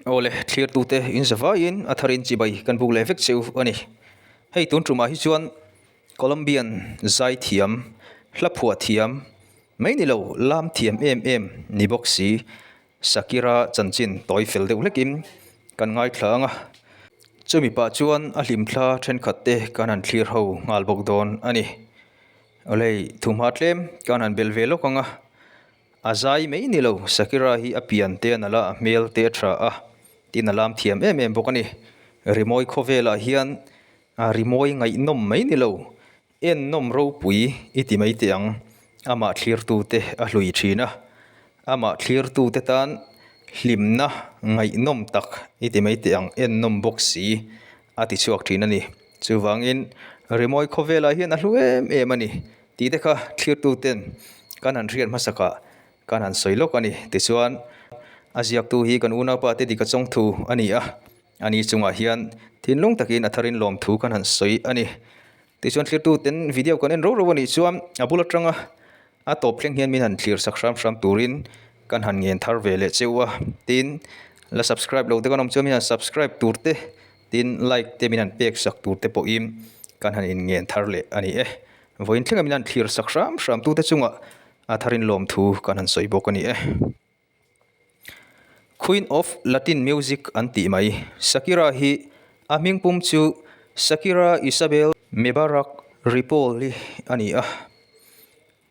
Awle, thlirtute in zavaiin a tharin chibai kan buk leh vek cheu a ni. Hei tun tumah hi chuan Colombian zaithiam, hla phuah thiam mai ni lo, lam thiam em em ni bawk si Shakira chanchin tawi fel deuh hlekin kan ngaithla ang a. Chumi pah chuan a hlimthla thenkhat te kan han thlir ho nghal bawk dawn a ni. Awle, thumha tlem kan han belh ve lawk ang a. A zai mai ni lo, Shakira hi a pian te a nalh a, a hmel te a tha a, tin a lam thiam em em bawk a ni. Rimawi khawvelah hian a rimawi ngaihnawm mai ni lo, ennawm ropui i ti mai teh ang. Amah thlirtute a hlui thin a, amah thlirtute tan hlimna ngaihnawm tak i ti mai teh ang, ennawm bawk si a ti chhuak thin a ni. Chuvangin rimawi khawvelah hian a hlu em em a ni. Tih te kha thlirtuten kan han hriat hmasakah kan han sawi lawk a ni. Tichuan, a ziaktu hi kan unaupa te dik a chawng thu a ni a, ani chungah hian thinlung takin a tharin lawmthu kan han sawi a ni. Tichuan, thlirtuten video kan en ro ro a nih chuan a bul atanga a tawp thleng hian min han thlir sak hram hram turin kan han ngen thar ve leh cheu a. Tin, la subscribe lo te kan awm chuan min han subscribe tur te Tin, like te min han pek sak tur te pawhin kan han inngen thar leh a ni e. Vawiin thlenga min han thlir sak hram hram tute chungah a tharin lawmthu kan han sawi bawk a ni e. Queen of Latin Music an tih mai Shakira hi a hmingpum chu Shakira Isabel Mebarak Ripoll hi a ni a.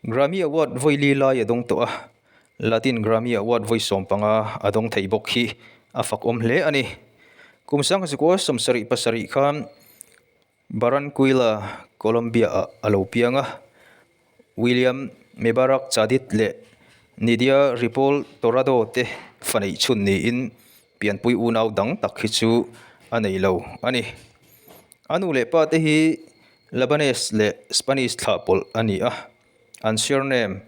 Grammy Award vawi li lai a dawng tawh a, Latin Grammy Award vawi 15 a dawng thei bawk hi a fakawm hle a ni. Kum sangkazukua 77 khan Barranquilla, Colombia-ah a lo piang a, William Mebarak Chadid leh Nidia Ripoll Torrado te fa neih chhun niin pianpui unau dang tak hi chu a nei lo a ni. A nu leh pa te hi Lebanese leh Spanish thlah pawlh a ni a, an surname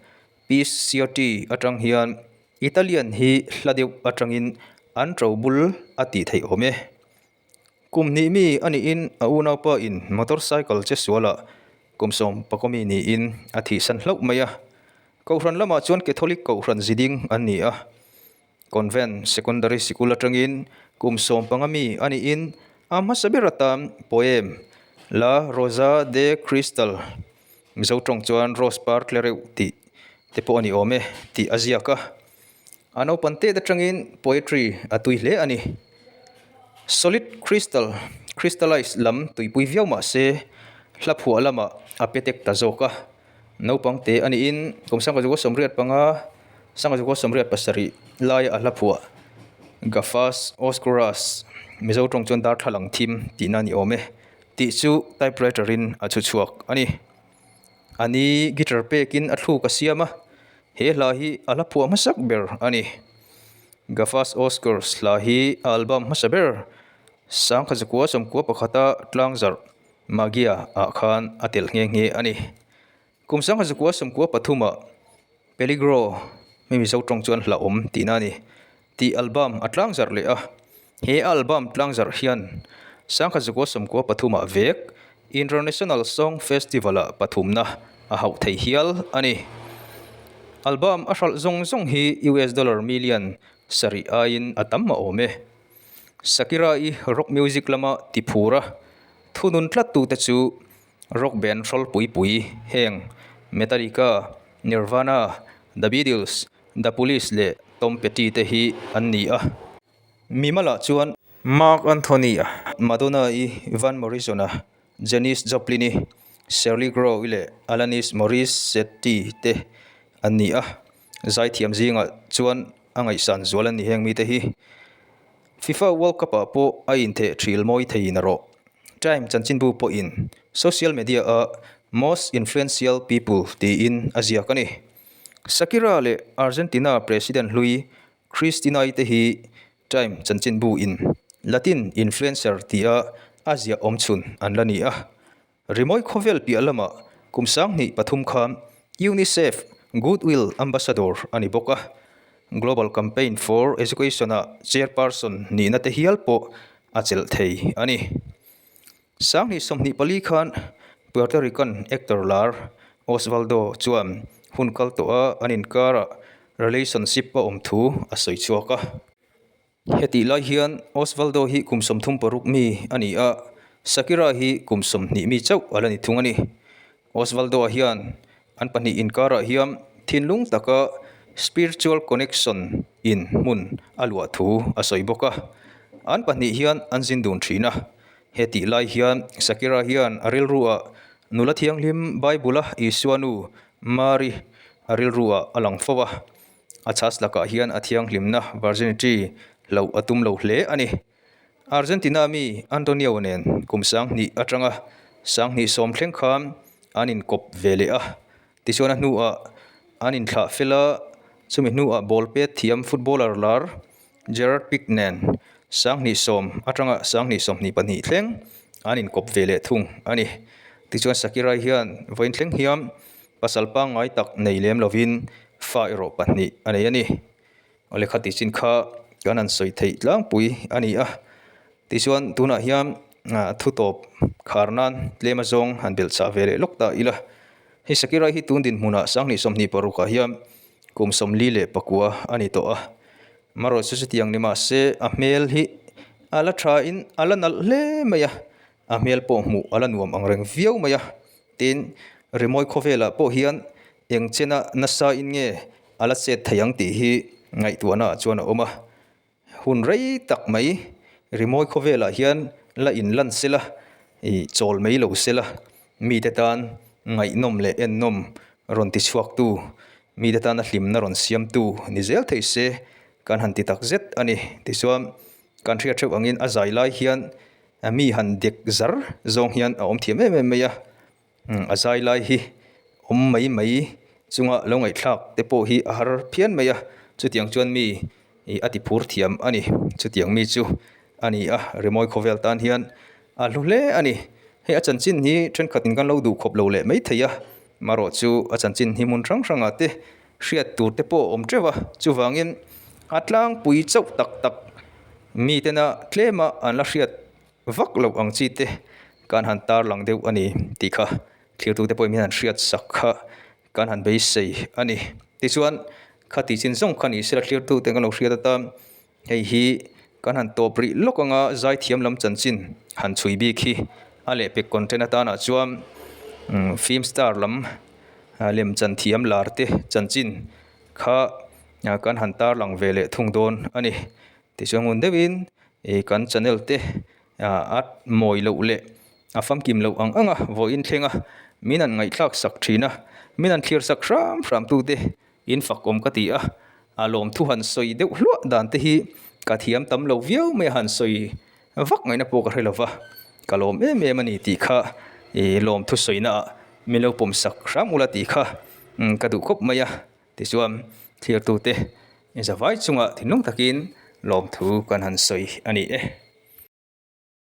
Pisciotti atang hian Italian hi hla deuh atangin an to bul a tih theih awm e. Kum hnih mi a niin a unaupa in motorcycle che sualah kum 11 mi niin a thihsan hlauh mai a. Kohhran lamah chuan Catholic kohhran ziding an ni a. Convent Secondary Sikul atangin kum 15 mi a niin a hmasa ber atan poem La Rosa de Cristal, Mizo tawng chuan Rose par tle reuh tih te pawh a ni awm e tih a ziak a. A naupan tet atangin poetry a tui hle a ni. Solid Crystal, Crystallize lam tuipui viau mah se hla phuah lamah a petek ta zawk a. Naupang te a niin kum 1985, 1987 laia a hla phuah Gafas Oscuras, Mizo tawng chuan darthlalang thim tihna a ni awm e, tih chu typewriter in a chhu chhuak a ni. A ni guitar pekin a thluk a siam a, he hla hi a hla phuah hmasak ber a ni. Gafas Oscurs hla hi a album hmasa ber 1991 a tlangzarh Magia ah khan a telh nghe nghe a ni. Kum 1993 ah Peligro, mi Mizo tawng chuan hlauhawm tihna a ni, tih album a tlangzarh leh a. He album tlangzarh hian 1993 ah vek International Song Festival ah pathumna a hauh thei hial a ni. Album a hralh zawng zawng hi US dollar million sarih aiin a tam a awm e. Shakira-i rock music lama ti phur a, thunun tlattute chu rock band hrawl pui pui heng Metallica, Nirvana, The Beatles, The Police leh Tom Petty te hi an ni a. Mimalah chuan Marc Anthony-a, Madonna-i, Van Morrison-a, Janis Joplin-i, Sheryl Crow-i leh Alanis Morissette te an ni a. Zaithiam zingah chuan a ngaihsan zual an ni heng mite hi. FIFA World Cup ah pawh a intheh thil mawi theiin a rawh. Time chanchinbu pawhin social media a Most Influential People tiin a ziak a ni. Shakira leh Argentina President hlui Cristina-i te hi Time chanchinbu in Latin Influencer tia a ziah awmchhun an la ni a. Rimawi khawvel piah lamah kum 2003 khan UNICEF Goodwill Ambassador a ni bawk a, Global Campaign for Education-a chairperson nihna te hial pawh a chelh thei a ni. 2024 khan Puerto Rican actor lar Osvaldo chuan hun kal tawha an inkarah relationship a awm thu a sawi chhuak a. Hetih lai hian Osvaldo hi kum 36 mi a ni a, Shakira hi kum 20 mi chauh a la ni thung a ni. Osvaldo-a hian an pahnih inkarah hian thinlung taka spiritual connection in hmun a luah thu a sawi bawk a. An pahnih hian an zin dun thin a. Hetih lai hian Shakira hian a rilruah nula thianghlim Bible-a Isua nu Mary a rilruah a lang fo a. A chhas lakah hian a thianghlimna, virginity, loh a tum lo hle a ni. Argentina mi Antonio nen kum 2000 atanga 2010 thleng khan an inkawp ve leh a. Tichuan a hnuah an inthlah fel a, chumi hnuah ball pet thiam footballer lar Gerard Pique nen 2010 atanga 2022 thleng an inkawp ve leh thung a ni. Tichuan Shakira hian vawiin thleng hian Pasal pangngai tak nei lem lovin fa erawh pahnih a nei a ni. A lehkha tih chin kha kan han sawi theih tlangpui a ni a. Tichuan tunah hian thu tawp khar nan tlem azawng han belh chah ve leh lawk ta ila. Hei Shakira hi tun dinhmunah 2026 ah hian kum 49 a ni tawh a. Amaherawhchu chutiang ni mahse a hmel hi a la thain a la nalh hle mai a, a hmel pawh hmuh a la nuam ang reng viau mai a. Tin, rimawi khawvelah pawh hian eng chena nasa in nge a la chet thei ang tih hi ngaihtuahna ah chuan a awm a. Hun rei tak mai rimawi khawvelah hian la in lan sela, ih chawl mai lo sela, mite tan ngaihnawm leh ennawm rawn ti chhuaktu, mite tana hlimna rawn siamtu ni zel thei se kan han ti tak zet a ni. Tichuan, kan hriat theuh angin a zai lai hian Mi han dek zar zawng hian a awm thiam em em mai a, a zai lai hi awm mai mai chunga lo ngaihthlak te pawh hi a har phian mai a, chutiang chuan mi ih a ti phur thiam a ni, chutiang mi chu a ni a, rimawi khawvel tan hian a hlu hle a ni. Hei a chanchin hi thenkhatin kan lo duh khawp lo leh mai thei a, marawh chu a chanchin hi hmun hrang hrangah te hriat tur te pawh a awm teuh a, chuvangin a tlangpui chauh tak tak mitena tlema an la hriat vak loh ang chi te kan han tarlang deuh a ni tih kha thirtute pawhin min han hriat sak kha kan han beisei a ni. Tichuan khati chin zawng kha ni sela thirtute kan lo hriat atan hei hi kan han tawp rih lawk anga zaithiam lam chanchin han chhui bik hi a lehpek content atanah chuan film star lam lem chan thiam lar te chanchin kha kan han tarlang ve leh thung dawn a ni. Tichuan ngun deuhin ih kan channel te a mawi loh leh a famkim loh ang ang a vawiin thleng a min han ngaihthlak sak thin a min han thlir sak hram hram tu te In fak awm ka ti a, a lawmthu han sawi deuh hluah dan te hi ka thiam tam lo viau mai a han sawi vak ngaihna pawh ka hre lo va, ka lawm em em a ni tih kha ih lawmthu sawina ah min lo pawm sak hram ula tih kha ka duh khawp mai a, tichuan thirtute zavai chungah thinlung takin lawmthu kan han sawi a ni e.